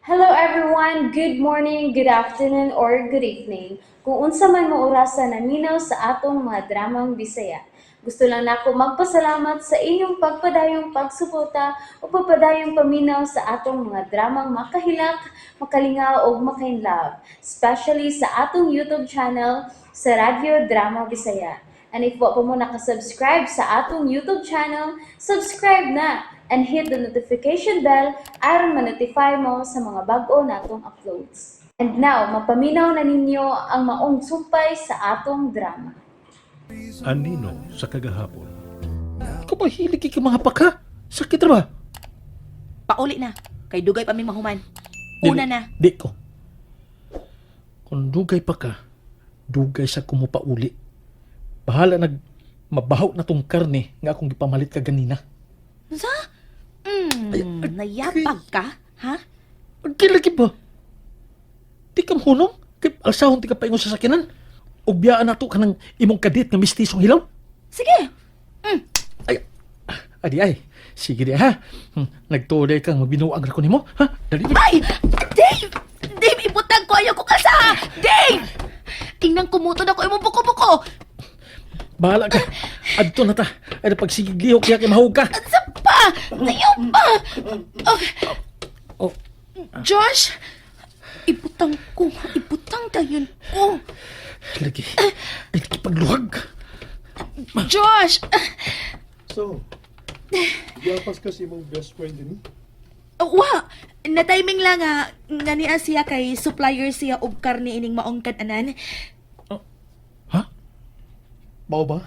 Hello everyone! Good morning, good afternoon, or good evening. Kung unsa man mo orasa naminaw sa atong mga dramang Bisaya. Gusto lang nako magpasalamat sa inyong pagpadayong pagsuporta o pagpadayong paminaw sa atong mga dramang makahilak, makalingaw ug makainlove, especially sa atong YouTube channel sa Radyo Drama Bisaya. And if wa pa mo nakasubscribe sa atong YouTube channel, subscribe na and hit the notification bell aron ma-notify mo sa mga bag-o natong uploads. And now, mapaminaw na ninyo ang maong sumpay sa atong drama. Anino sa kagahapon. Ikaw ba hilig kay mga paka? Sakit ra ba? Pauli na. Kay dugay pa mi mahuman. Una na. Di ko. Kung dugay pa ka, dugay sa kumupauli. Bahala nag mabaho na tong karne nga akong gipamalit ka ganina. Unsa? Nayapag ka? Ha? Ang kilagi ba? Di ka mahunong? Kay alsahon ti ka paingon sa sakinan. Ug biyaan nato ka ng imong kadit nga mistisong hilaw. Sige. Ay, adi ay. Sige di ha. Nagtuoy kang magbinuang ra ko nimo, ha? Dali. Ay! Dave! Dave, ibutang ko. Ayaw ko kalsa! Dave! Tingnan kumuto na ko imong buko-buko. Bahala ka. Adto na ta. Ay pagsigig lihok kaya kay mahug ka. Unsa pa? Ayaw pa! Okay. Oh, Josh! Ibutang ko. Ibutang dayon ko. lagi. Ay, pagluhag. Josh! So, giapas ka sa imong best friend ni? Wa! Na-timing lang nga, nga niya siya kay supplier siya og karne ining maong kananan. Ha? Mao ba?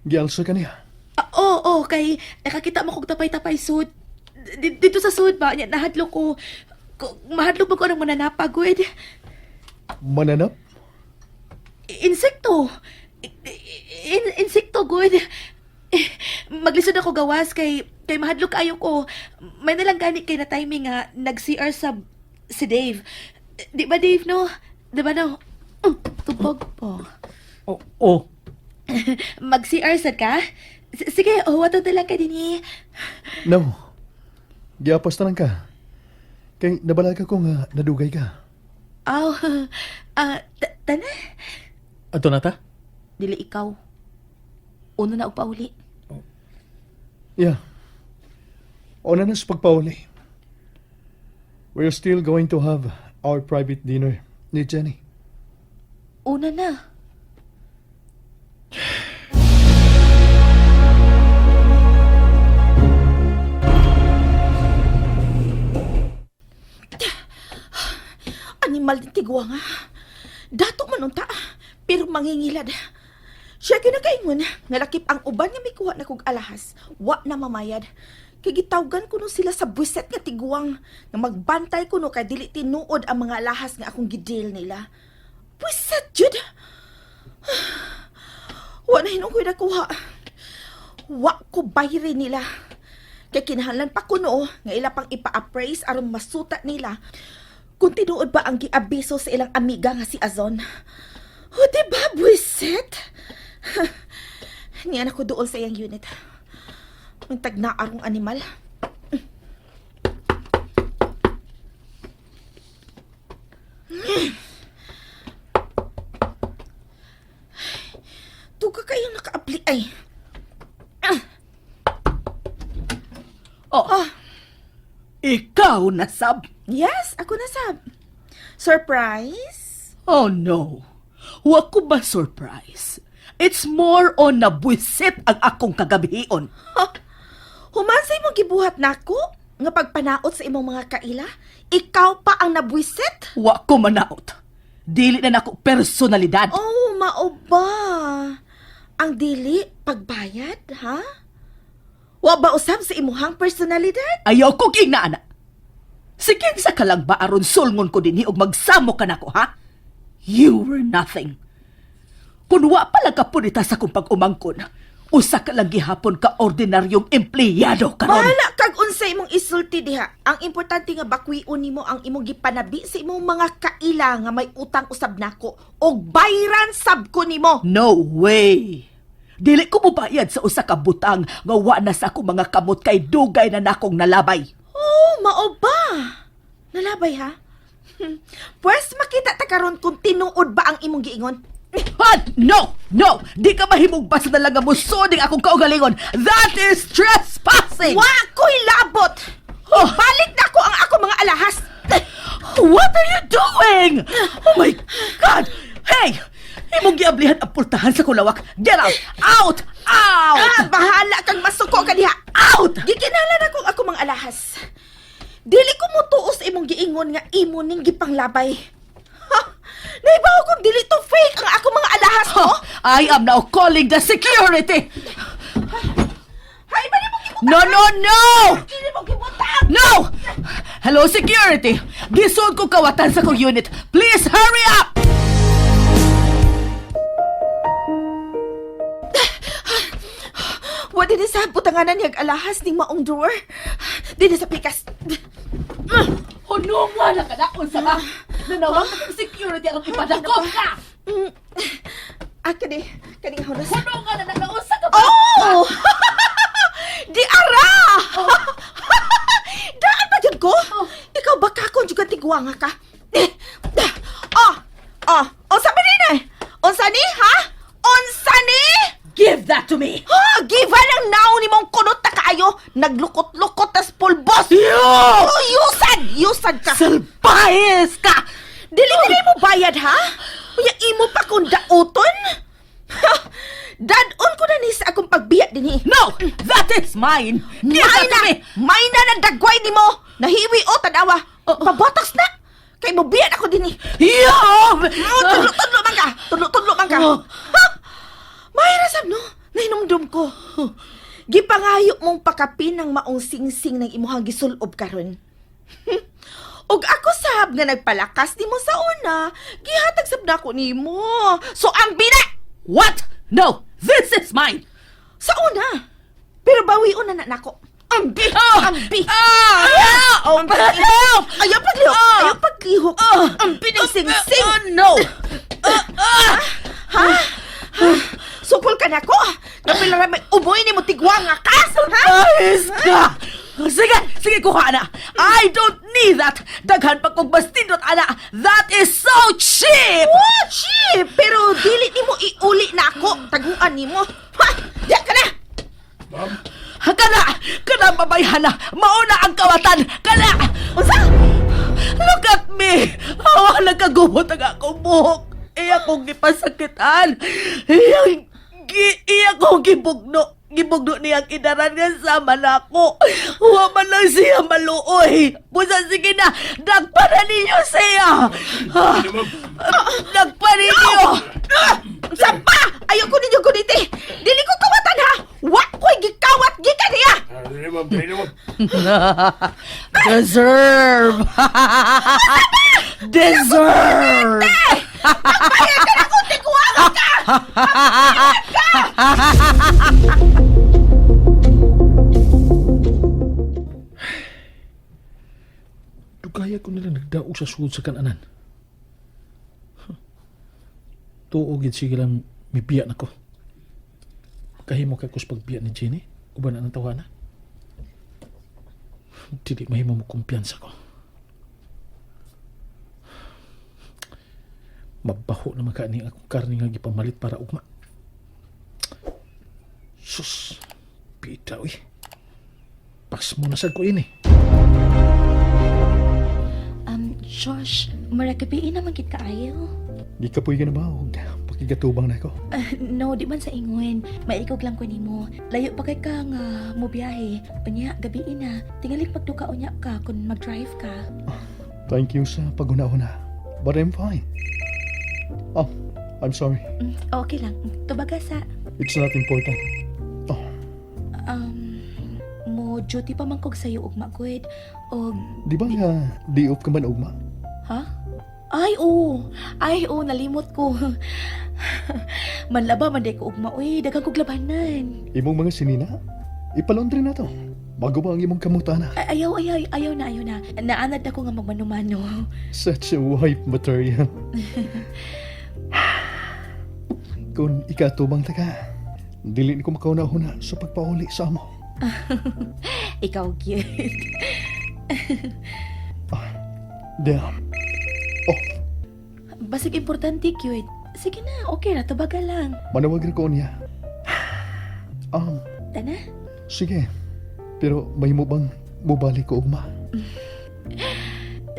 Gialsa ka niya. Ah, oo, oo, kay nakakita mo kog tapay-tapay sud. Dito sa sud ba, nya nahadlok ko. Mahadlok ba ko ng mananapagod? Mananap? Insekto. Insekto good. Maglisod ako gawas kay kay mahadlok ayo ko. May nalang gani kay na timing nga nag-CR sa si Dave. Di ba Dave no? Di ba no? Tubog po. Oh, oh. Mag-CR sad ka? Sige, oh, wato na lang ka dinhi. No. Giapas na lang ka. Kay nabalaga ko nga nadugay ka. Aw, tana. Adto na ta? Dili ikaw. Uno na og pauli. Yeah. Una na sa pagpauli. We're still going to have our private dinner ni Jenny. Una na. Animal din tigwa nga. Dato man unta, pero mangingilad. Siya kinakaingon, nga lakip ang uban nga mikuha na kog alahas, wa na mamayad. Kay gitawgan kuno sila sa buset nga tiguang, nga magbantay kuno kay dili tinuod ang mga alahas nga akong gideal nila. Buset jud. Wa na hinong ko'y nakuha. Wa ko bayri nila. Kay kinahanglan pa kuno nga ila pang ipa-appraise aron masuta nila kung tinuod ba ang giabiso sa ilang amiga nga si Azon. O, di ba, buwisit? Niyan ako dool sa iyang unit. Ang tagnaarong animal. Tuga kayong naka-apply ay. Oh. Ah. Ikaw na sab. Yes, ako na sab. Surprise? Oh no. Wa ko ba surprise? It's more on nabwisit ang akong kagabihion. Ha? Human sa imong gibuhat nako nga pagpanaot sa imong mga kaila, ikaw pa ang nabwisit? Wa ko manaot. Dili na nako personalidad. Oh, mao ba? Ang dili pagbayad, ha? Wa ba usab sa imuhang personalidad? Ayaw ko ana. Sige sa kalang ba aron sulngon ko dinhi og magsamo ka nako, ha? You were nothing. Kun wa pala ka punita sa kong pag-umangkon, usa ka lang gihapon ka ordinaryong empleyado karon. Bahala kag unsa imong isulti diha. Ang importante nga bakwion nimo ang imong gipanabi sa imong mga kaila nga may utang usab nako og bayran sab ko nimo. No way! Dili ko mobayad sa usa ka butang nga wa na sa akong mga kamot kay dugay na nakong nalabay. mao ba? Nalabay ha? Pwes makita ta karon kung tinuod ba ang imong giingon. Ah, no! No! Di ka mahimong basta na lang nga musuning akong kaugalingon. That is trespassing! Wa ko'y labot. Oh. Ibalik na ko ang ako mga alahas. What are you doing? Oh my God! Hey! Imong giablihan ang pultahan sa kulawak. Get out! Out! Out! Ah, bahala kang masuko ka diha. Out! Gikinahanglan ako ang ako mga alahas. Dili ko motuo sa imong giingon nga imo ning gipanglabay. Ha? Naibaw kung dili to fake ang ako mga alahas mo. Oh, I am now calling the security! Hay ba nimo gibutang? No, no, no! Dili mo gibutang. No! Hello, security! Gisod ko kawatan sa kong unit. Please hurry up! Wa dinhi sa butanganan niyag alahas ning maong drawer. Dinhi sa pikas. Huno nga na ka na, unsa ba? Nanawag ka ng security ang ipadakop ka! Ah, kani, kani nga hunos. Huno nga na nakaunsa ka ba? Oh! Di ara! Daan pa jud ko? Ikaw ba kakon jud ka tigwanga ka? Eh, Oh! Oh! Unsa ba ni? Unsa ni, ha? Unsa ni? Give that to me! Ha, giva ng naon ni mong kunot ta kaayo. Naglukot-lukot tas pulbos. Yo! Oh, yusad! Yusad ka! Salbahes ka! Dili dili mo bayad ha? Unya imo pa kung dauton? Ha! Dadon ko na ni sa akong pagbiya dinhi. No! That is mine! Give May that to na! me! May na ng dagway nimo! Nahiwi o tanawa! Pabotox na! Kay mo biya ako dinhi. Yo! Oh, tudlo-tudlo man ka! Tudlo-tudlo man ka! Oh. Ha? May rasab no? Nahinumdum ko. Gipangayo mong pakapin ng maong singsing ng imuhang gisulob karon. Ug ako sab nga nagpalakas nimo sa una, gihatag sab nako nimo. So ang bina What? No! This is mine! sa una. Pero bawion na na nako. Ambi, Ah! ambi. Ah! Ah! Oh, Ambi. help! Ayaw paglihok, Ah! ayaw paglihok. Ah! Ambi ng singsing. Oh, no! Ha? Ha? Sukol ka nako. Napila ra may umoy nimo tigwanga ka. Ha? Ayos ka! Sige, sige, kuha na. I don't need that. Daghan pa kong bastindot, ana. That is so cheap! Oh, cheap! Pero dili nimo iuli na ako. Taguan nimo. Ha? Diya ka na. Kana, kana babayhana. Mauna ang kawatan. Kana! Unsa? Look at me! Awa, nagkagubot ang akong buhok. Iya kong gipasakitan. Iya, iya kong gibugno. Gibugno niyang idaran nga sama na ako. Huwa man lang siya maluoy. Busa sige na, dagpa na ninyo siya. Ah, Dagpa ninyo. Ah! Unsa pa? Ayaw ko ninyo guniti. Dili ko kawatan ha. Wa ko'y gikawat gikan niya. Deserve! Deserve! Bayad ka na kung tigwanga ka. Dugaya ko nila nagdaog sa sud sa kananan. Huh. Tuo gid sige lang mibiya nako. Kahimo kay kus pagbiya ni Jenny, uban na ang tawana. Dili mahimo mo kumpiyansa ko. Mabaho na makaani akong karne nga gipamalit para ugma. Sus, pita uy. Pas mo na sad ko ini. Josh, maragabiin naman gid kaayo. Di ka puy na ba? Og pakigatubang na ko. Ah, no, di man sa ingon. Maikog lang ko nimo. Layo pa kay ka nga mo biyahe. Unya, gabiin na. Tingali pagduka unya ka kung mag-drive ka. Thank you sa paguna-una. But I'm fine. Oh, I'm sorry. Okay lang. Tubaga sa It's not important. Oh, mo duty pa man kog sayo ugma gud. Og di ba nga di off ka man ugma? ha? Ay, oo. Ay, oo, nalimot ko. Manlaba man day ko ugma uy, daghan kog labanan. Imong mga sinina, ipalondre na to. Bago ba ang imong kamutana? Ay, ayaw, ayaw, ayaw na, ayaw na. Naanad ako nga magmano-mano. Such a wife material. Kung ikatubang ta ka, dili ni ko makauna-una sa pagpauli sa amo. Ikaw, gyud. Damn. Oh, Basig importante, cute. Sige na, okay na, tubaga lang. Manawag rin ko niya. Tana? Sige. Pero may mo bang mubalik ko ugma?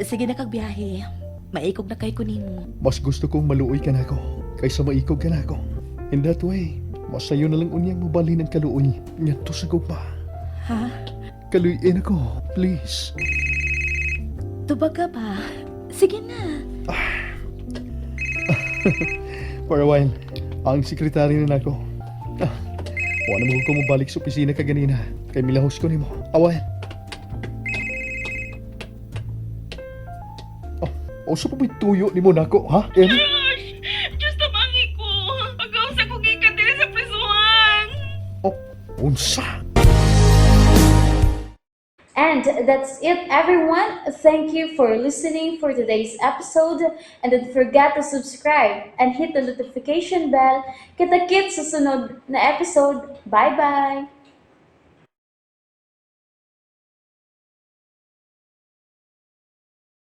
Sige na kag biyahe. Maikog na kay ko nimo. Mas gusto kong maluoy ka na ako kaysa maikog ka na ako. In that way, mas sayo na lang unyang mubalhin ang kaluoy ngadto sa gugma. Ha? Kaluyin ako, please. Tubaga ba? Sige na. For a while, ang sekretary na nako. Wala mo ko mobalik sa opisina kaganina. Kay milahos ko nimo. A while. Oh, usa pa ba'y tuyo nimo nako, ha? Emmy? Diyos tabangi ko. Pag-ausa ko gikan diri sa prisuhan. Oh, unsa? And that's it, everyone. Thank you for listening for today's episode. And don't forget to subscribe and hit the notification bell. Kita-kits sa sunod na episode. Bye-bye!